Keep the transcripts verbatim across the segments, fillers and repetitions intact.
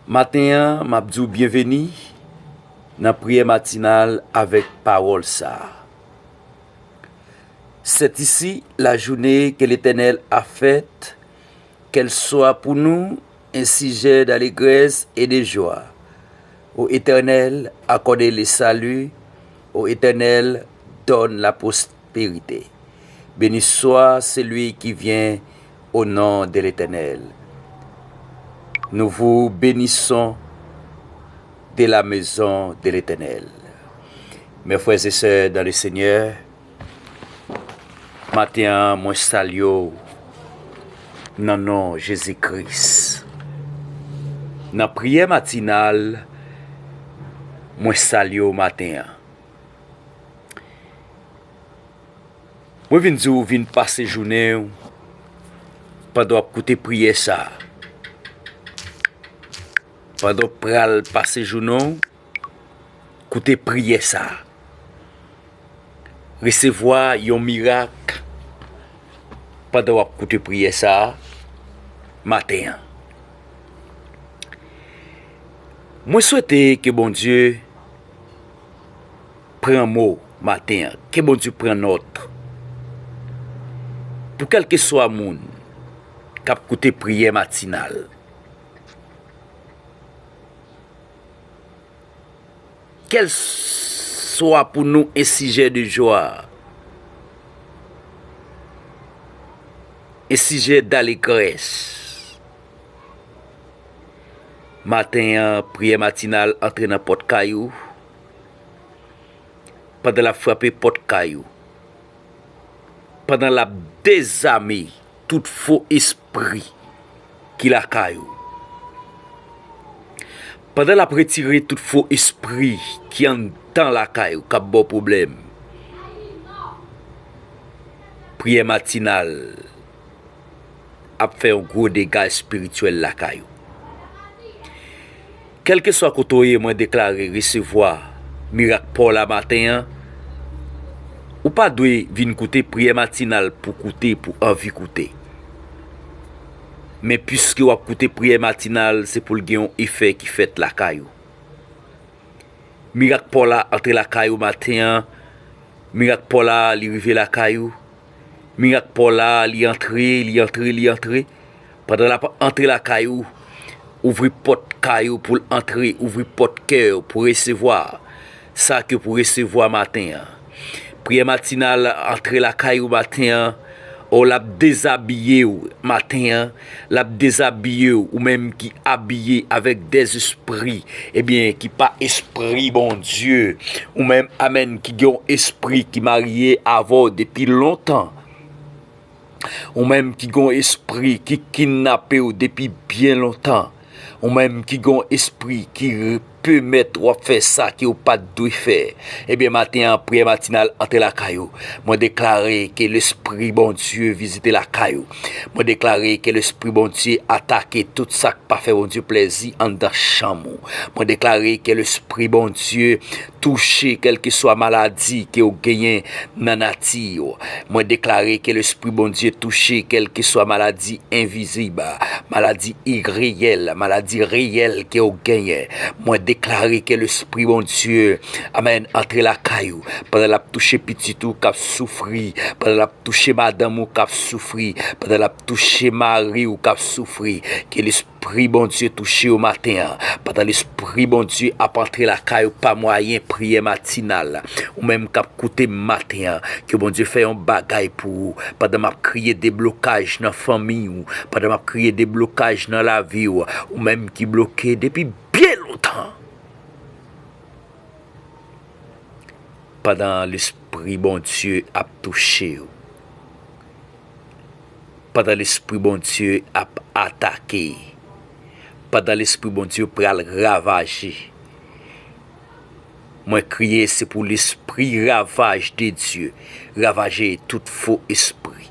Maten an, m ap di w byenveni nan priyè matinal avèk pawòl sa a. C'est ici la journée que l'Éternel a faite, qu'elle soit pour nous un sujet d'allégresse et de joie. Ô Éternel, accordez le salut, ô Éternel, donne la prospérité. Béni soit celui qui vient au nom de l'Éternel. Nous vous bénissons de la maison de l'Éternel. Mes frères et sœurs dans le Seigneur, maten an, mwen salye w nan non Jezi Kris. Nan priyè matinal, mwen salye w maten an. Mwen vin di w vin pase jounen w pandan w ap koute priyè sa a. Pandan w pral pase jounen w, koute priyè sa a. Resevwa yon mirak pandan w ap koute priyè sa a maten an. Mwen swete ke Bondye pran mo maten an, ke Bondye pran nòt pou kèlkeswa moun k ap koute priyè matinal. Qu'elle soit pour nous un sujet de joie, un sujet d'allégresse. Maten an, priyè matinal antre nan pòt kay ou, pandan l ap frape pòt kay ou, pandan l ap dezame tout fo espri ki lakay ou, pandan l ap retire tout fo espri ki anndan lakay ou k ap ba w pwoblèm, priyè matinal ap fè yon gwo dega espirityèl lakay ou. Kèlkeswa kote w ye, mwen deklare resevwa mirak pa w la maten an. Ou pa dwe vin koute priyè matinal pou koute, pou anvi koute. Men piske w ap koute priyè matinal, se pou l gen yon efè ki fèt lakay ou. Mirak pa w la antre lakay ou maten an. Mirak pa w la, li rive lakay ou. Mirak pa w la, li antre, li antre, li antre. Pandan l ap antre lakay ou, ouvri pòt kay ou pou l antre, ouvri pòt kè w pou resevwa sa ke pou resevwa maten an. Priyè matinal antre lakay ou maten an, o l ap dezabiye w maten an, l ap dezabiye w, ou menm ki abiye avèk dèzespri, ebyen, ki pa espri Bondye, ou menm, amèn, ki gen yon espri ki marye avè w depi lontan, ou menm ki gen yon espri ki kidnape w depi byen lontan, ou menm ki gen yon espri ki pèmèt w ap fè sa ke w pa t dwe fè, ebyen, maten an, priyè matinal antre lakay ou. Mwen deklare ke Lespri Bondye vizite lakay ou. Mwen deklare ke Lespri Bondye atake tout sa k pa fè Bondye plèzi anndan chanm ou. Mwen deklare ke Lespri Bondye touche kèlkeswa maladi ke w genyen nan nati w. Mwen deklare ke Lespri Bondye touche kèlkeswa maladi envizib, maladi ireyèl, maladi reyèl ke w genyen. Mwen deklare ke Lespri Bondye, amèn, antre lakay ou, pandan l ap touche pitit ou k ap soufri, pandan l ap touche madanm ou k ap soufri, pandan l ap touche mari w k ap soufri. Ke Lespri Bondye touche w maten an, pandan Lespri Bondye ap antre lakay ou pa mwayen priyè matinal. Ou menm k ap koute m maten an, ke Bondye fè yon bagay pou ou, pandan m ap kriye deblokaj nan fanmi w, pandan m ap kriye deblokaj nan lavi w, ou menm ki bloke depi byen lontan. Pandan Lespri Bondye ap touche w, pandan Lespri Bondye ap atake, pandan Lespri Bondye pral ravaje, mwen kriye, se pou Lespri ravaj de Dye ravaje tout fo espri.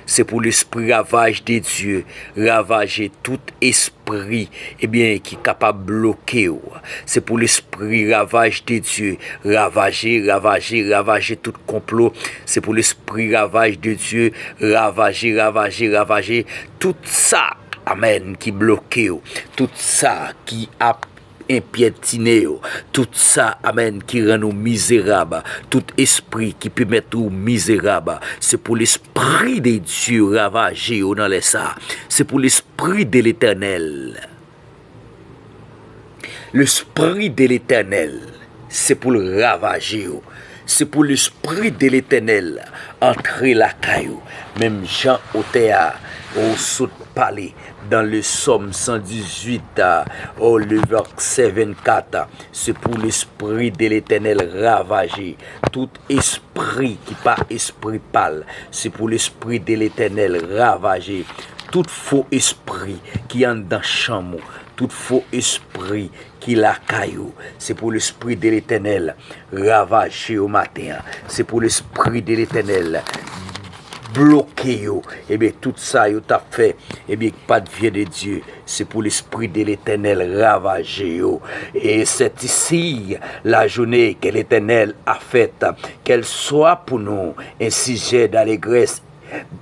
Se pou Lespri ravaj de Dye ravaje tout espri, ebyen, ki kapab bloke w. Se pou Lespri ravaj de Dye ravaje, ravaje, ravaje tout konplo. Se pou Lespri ravaj de Dye ravaje, ravaje, ravaje tout sa amèn, ki bloke w, tout sa ki ap enpyètine w, tout sa, amèn, ki rann ou mizerab, tout espri ki pèmèt ou mizerab, se pou Lespri de Dye ravaje yo nan lè sa. Se pou Lespri de Letènèl. Lespri de Letènèl, se pou l ravaje yo. Se pou Lespri de Letènèl antre lakay ou. Menm jan otè a, ou sot pale dans le Psaume cent dix-huit, a, o le verset vingt-quatre, se pou Lespri de Letènèl ravaje tout espri ki pa espri pa l. Se pou Lespri de Letènèl ravaje tout fo espri ki anndan chanm ou, tout fo espri ki lakay ou. Se pou Lespri de Letènèl ravaje yo maten an. Se pou Lespri de Letènèl bloke yo. Ebyen, tout sa yo t ap fè, ebyen, ki pa t vyen de Dye, se pou Lespri de Letènèl ravaje yo. Et c'est ici la journée que l'Éternel a faite, qu'elle soit pour nous un sujet d'allégresse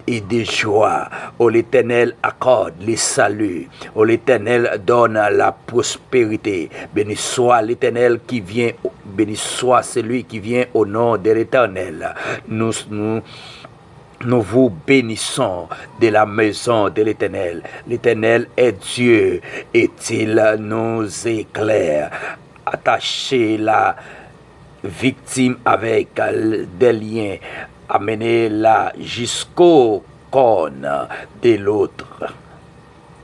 et de joie. O l'Éternel accorde le salut. O l'Éternel donne la prospérité. Béni soit l'Éternel qui vient, béni soit celui qui vient au nom de l'Éternel. Nous, nous, nous vous bénissons de la maison de l'Éternel. L'Éternel est Dieu et il nous éclaire. Attachez la victime avec des liens, amenez-la jusqu'aux cornes de l'autre.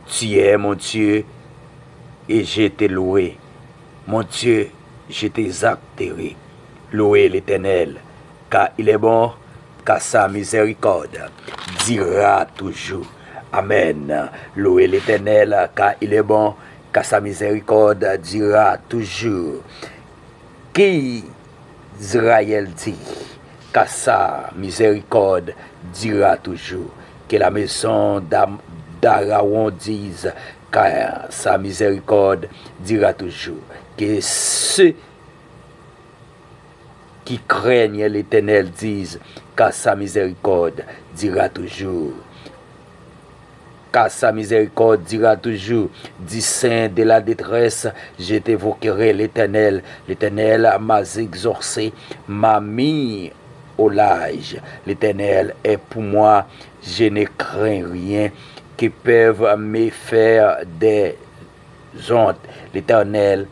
Tu es mon Dieu et je te loue. Mon Dieu, je t'exalterai. Louez l'Éternel, car il est bon, car sa miséricorde dira toujours. Amen. Louez l'Éternel, car il est bon, car sa miséricorde dira toujours. Que Israël dit, car sa miséricorde dira toujours. Que la maison d'A- d'Aaron dise, car sa miséricorde dira toujours. Que ceux qui craignent l'Éternel disent, car sa miséricorde dira toujours. Car sa miséricorde dira toujours. Du sein de la détresse, je t'invoquerai, l'Éternel. L'Éternel m'a exaucé, m'a mis au large. L'Éternel est pour moi, je ne crains rien. Que peuvent me faire des honte. L'Éternel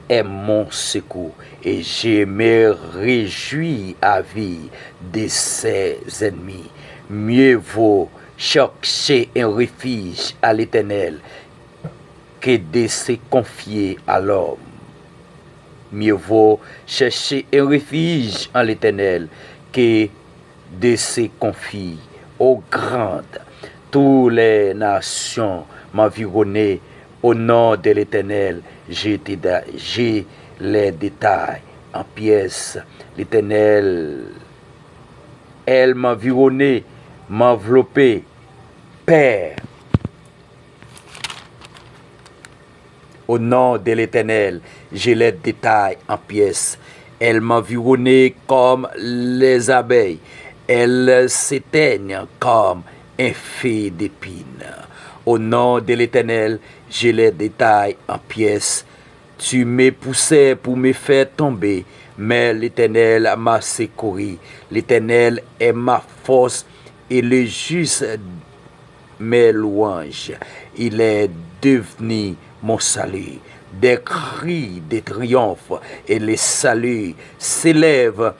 est mon secours, et je me réjouis à vie de ses ennemis. Mieux vaut chercher un refuge à l'Éternel que de se confier à l'homme. Mieux vaut chercher un refuge en l'Éternel que de se confier au grand. Toutes les nations m'environnent. Au nom de l'Éternel, je te da- j'ai les détails en pièces. L'Éternel, elle m'environne, m'enveloppe. Père, Au nom de l'Éternel, je les détaille en pièces. Elles m'environnent comme les abeilles. Elles s'éteignent comme un feu d'épines. Au nom de l'Éternel, je les détaille en pièces. Tu me poussais pour me faire tomber, mais l'Éternel m'a secouru. L'Éternel est ma force et le juste mes louanges. Il est devenu mon salut. Des cris de triomphe et le salut s'élèvent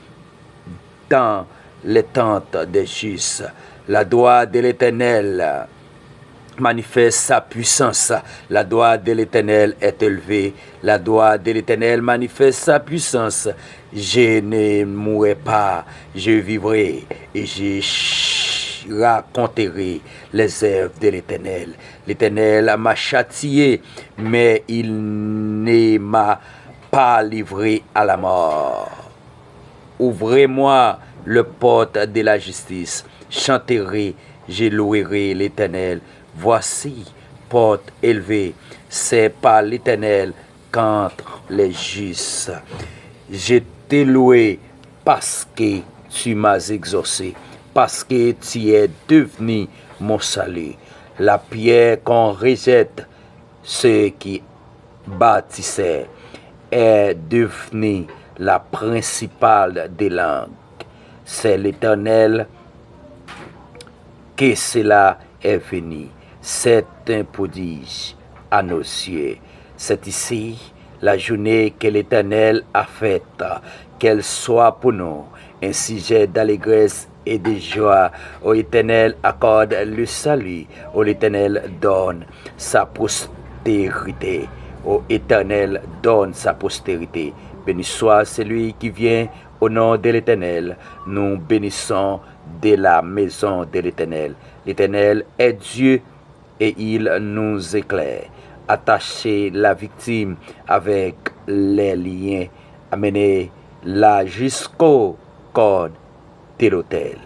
dans les tentes des justes. La gloire de l'Éternel manifeste sa puissance. La gloire de l'Éternel est élevée. La gloire de l'Éternel manifeste sa puissance. Je ne mourrai pas, je vivrai et je ch- raconterai les œuvres de l'Éternel. L'Éternel m'a châtié, mais il ne m'a pas livré à la mort. Ouvrez-moi les portes de la justice. Chanterai, je louerai l'Éternel. Voici, porte élevée, c'est par l'Éternel qu'entrent les justes. Je te loue parce que tu m'as exaucé, parce que tu es devenu mon salut. La pierre qu'on rejette, ceux qui bâtissaient, est devenue la principale des langues. C'est l'Éternel que cela est venu. C'est un prodige à nos yeux. C'est ici la journée que l'Éternel a faite. Qu'elle soit pour nous un sujet d'allégresse et de joie. Ô Éternel, accorde le salut. Ô l'Éternel, donne sa postérité. Ô Éternel, donne sa postérité. Béni soit celui qui vient au nom de l'Éternel. Nous bénissons de la maison de l'Éternel. L'Éternel est Dieu et il nous éclaire. Attacher la victime avec les liens, amener-la jusqu'au corps de l'autel.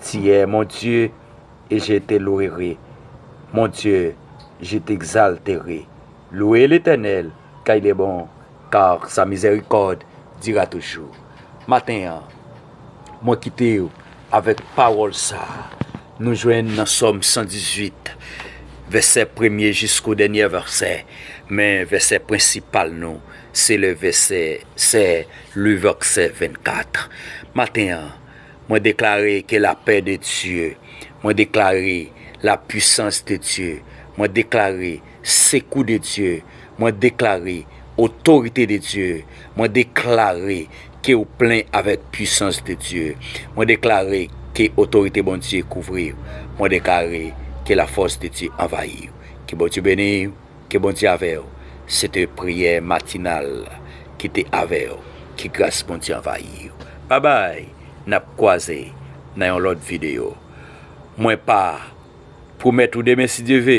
Tu es mon Dieu et je te louerai. Mon Dieu, je t'exalterai. Louez l'Éternel, car il est bon, car sa miséricorde dira toujours. Maten an, mwen kite w avèk pawòl sa a. Nou jwenn nan Sòm san dizuit, vèsè premye jiskou dènye vèsè. Men vèsè prensipal nou, se le vèsè, se le vèsè vennkat. Maten an, mwen deklare ke lapè de Dye, mwen deklare la puissance de Dye, mwen deklare sekou de Dye, mwen deklare otorite de Dye, mwen deklare ke w plen avèk puisans de Dye, mwen deklare ke otorite Bondye kouvri w, mwen deklare ke la force de Dieu envahit w. Ke Bondye beni w, ke Bondye avè w. Se te priyè matinal ki te avè w. Ke gras Bondye anvayi w. Babay, n ap kwaze nan yon lòt videyo. Mwen pa pwomèt ou demen si Dye ve,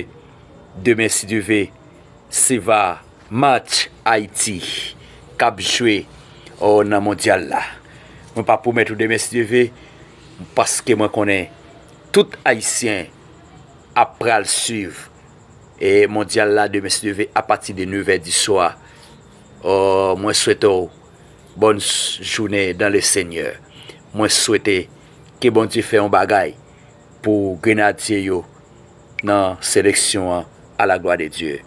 demen si Dye ve, se va match Ayiti k ap jwe o nan mondyal la. Mwen pa pwomèt ou demen si Dye ve, paske mwen konnen tout Ayisyen ap pral swiv e mondyal la demen si Dye ve apati de nevè di swa. O, mwen swete w bòn jounen dan le Senyè. Mwen swete ke Bondye fè yon bagay pou Grenadye yo nan seleksyon an, a la glwa de Dye.